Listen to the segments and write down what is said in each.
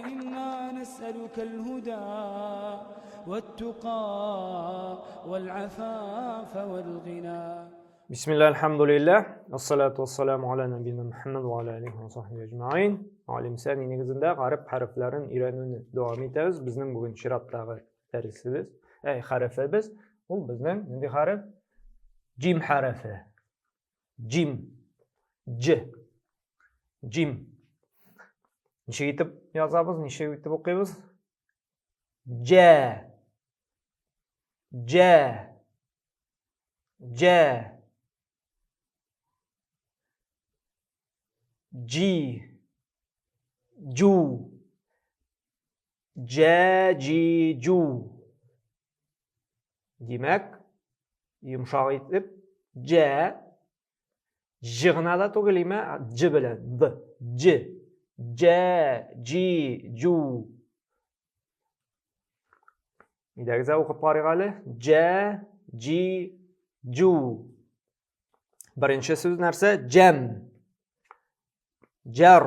إنا نسألك الهدى والتقى والعفاف والغنى. Бисмилла, альхамдулилля, ассалату вассаламу аля набина Мухаммад ва аля алихи ва сахби әҗмәгыйн. Алим сәни нигезендә гарәп хәрефләрен өйрәнүне дәвам итәбез. Безнең бүген чираттагы дәресебез, әй, хәрефебез, ул безнең нинди хәреф? Җим хәрефе. Җим. Дж. Җим. Ничек итеп язабыз, ничек итеп укыйбыз? Дж. Дж. Дж. Джи. Джу. Дж, джи, джу. Димәк, йомшак итеп дж, ж гына да түгел, имә, дж белән, д, дж, дж, джи, джу. Әйдәгез, укып карыйк әле. Дж, джи, джу. Беренче сүз нәрсә? Җәм. Җар.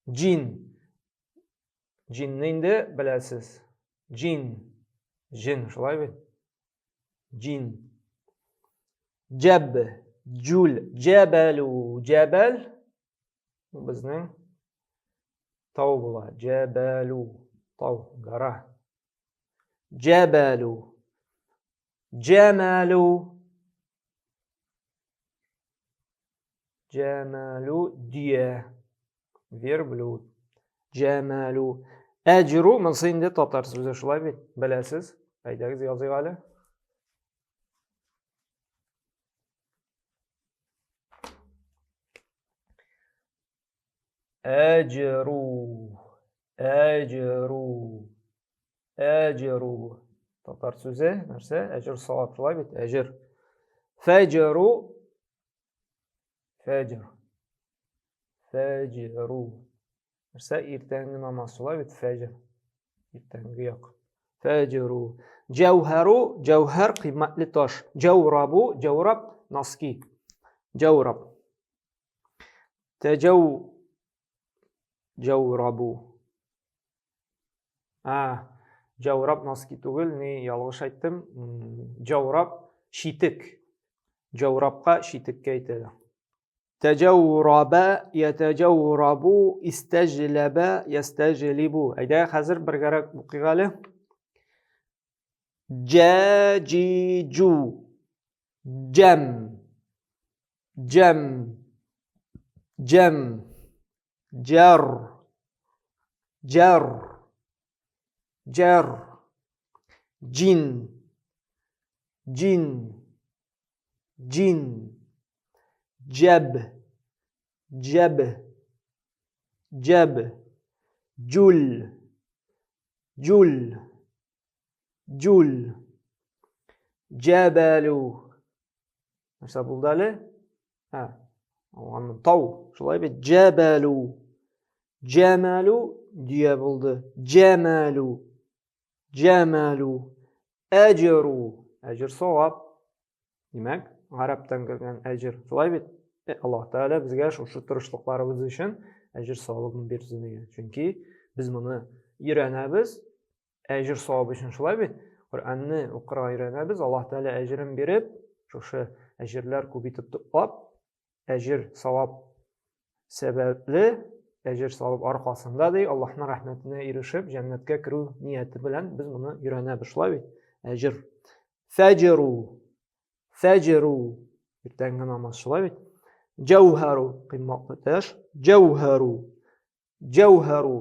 Җин. Җинне инде беләсез. Җин. Җин, шулай бит? Җин. Җәб, җүл, җәбәлү, җәбәл безнең тау була. Җәбәлү, тау, гора. Җәбәлү. Җәмәлү. Җәмәлү дия. Верблюд. Җәмәлү. Әҗру, монысы инде татар сүзе шулай бит, беләсез. Әйдәгез языйк әле. Әҗру. Әҗру. Әҗру. Татар сүзе нәрсә? Әҗр савап шулай бит? Әҗр. Фәҗру. Фәҗр. Фәҗру. Нәрсә? Иртәнге намаз шулай бит? Фәҗр. Иртәнге як. Фәҗру. Җәүһәру, җәүһәр кыйммәтле таш. Җәүрабу, җәүраб носки. Җәүраб. Тәҗәү җәүрабу. А, җәүраб носки түгел, ни ялгыш әйттем. Җәүраб читек. Җәүрабка читеккә әйтәләр. Тәҗәүраба, ятәҗәүрабу, истәҗләбә, ястәҗлибу. Әйдә, хәзер бергәрәк укыйк әле. Җә, җи, җу. Җәм. Җәм. Җәм. Җәр. Җәр. Җәр. Җин. Җин. Җин. Җәб. Җәб. Җәб. Җүл. Җүл. Җүл. Җәбәлү. Нәрсә булды әле? Ә, алганмын. Тау. Шулай бит. Җәбәлү. Җәмәлү дөя булды. Җәмәлү. Җәмәлү. Әҗру. Әҗр савап. Димәк, гарәптән кергән әҗр. Шулай бит? Э, Аллаһ Тәгалә безгә шушы тырышлыкларыбыз өчен әҗер савабын бирсен дигән. Чөнки без моны өйрәнәбез, әҗер савап өчен шулай бит? Коръәнне укырга өйрәнәбез, Аллаһ Тәгалә әҗерен биреп, шушы әҗерләр күп итеп туплап, әҗер савап сәбәпле, әҗер савап аркасында ди, Аллаһның рәхмәтенә ирешеп, җәннәткә керү нияте белән без моны өйрәнәбез, шулай бит? Әҗер. Фәҗру. Фәҗру. Иртәнге намаз шулай бит? Җәүһәру кыйммәтле таш. Җәүһәру. Җәүһәру.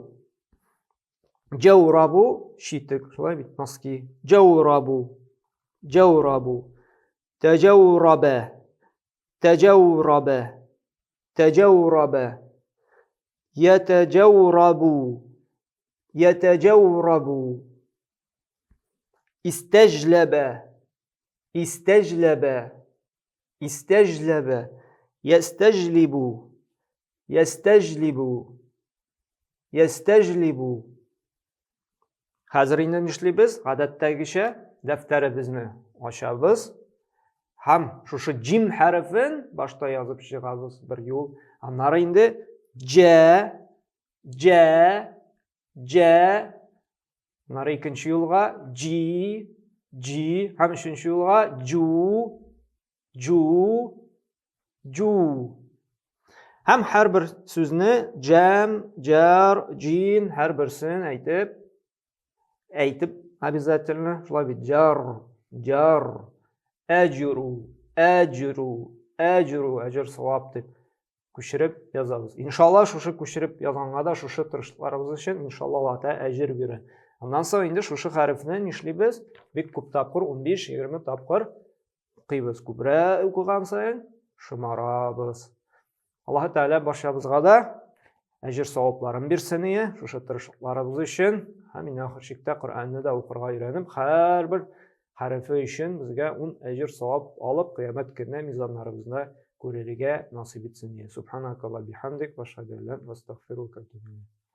Җәүрабу читек, шулай бит, носки. Җәүрабу. Җәүрабу. Тәҗәүрабә. Тәҗәүрабә. Тәҗәүрабә. Ятәҗәүрабу. Ятәҗәүрабу. Истәҗләбә. Истәҗләбә. Истәҗләбә. Ястәҗлибу. Ястәҗлибу. Ястәҗлибу. Хәзер инде нишлибез? Гадәттәгечә дәфтәребезне ачабыз һәм шушы җим хәрефен башта язып чыгабыз бер юл. Аннары инде җә, җә, Җә, аннары икенче юлга җи, җи һәм өченче юлга җу, җу, җу. Һәм һәрбер сүзне җәм, җар, җин һәрберсен әйтеп, әйтеп обязательно, шулай бит, җар, җар, әҗру, әҗру, әҗру, әҗер савап дип күчереп язабыз. Иншалла, шушы күчереп язганга да шушы тырышлыкларыбыз өчен иншалла Аллаһ Тәгалә әҗер бирә. Аннан соң инде шушы хәрефне нишлибез? Бик күп тапкыр, 15-20 тапкыр укыйбыз. Күбрәк укыган саен шомарабыз. Аллаһ Тәгалә барчабызга да әҗер савапларын бирсен ие, шушы тырышлыкларыбыз өчен һәм иң ахыр чиктә Коръәнне дә укырга өйрәнеп, һәрбер хәрефе өчен безгә ун әҗер савап алып, кыямәт көненә мизаннарыбызда күрергә насыйп итсен ие. Субханакалла бихамдик ва ашһаду ан ла астагфирука ва атубу илейк.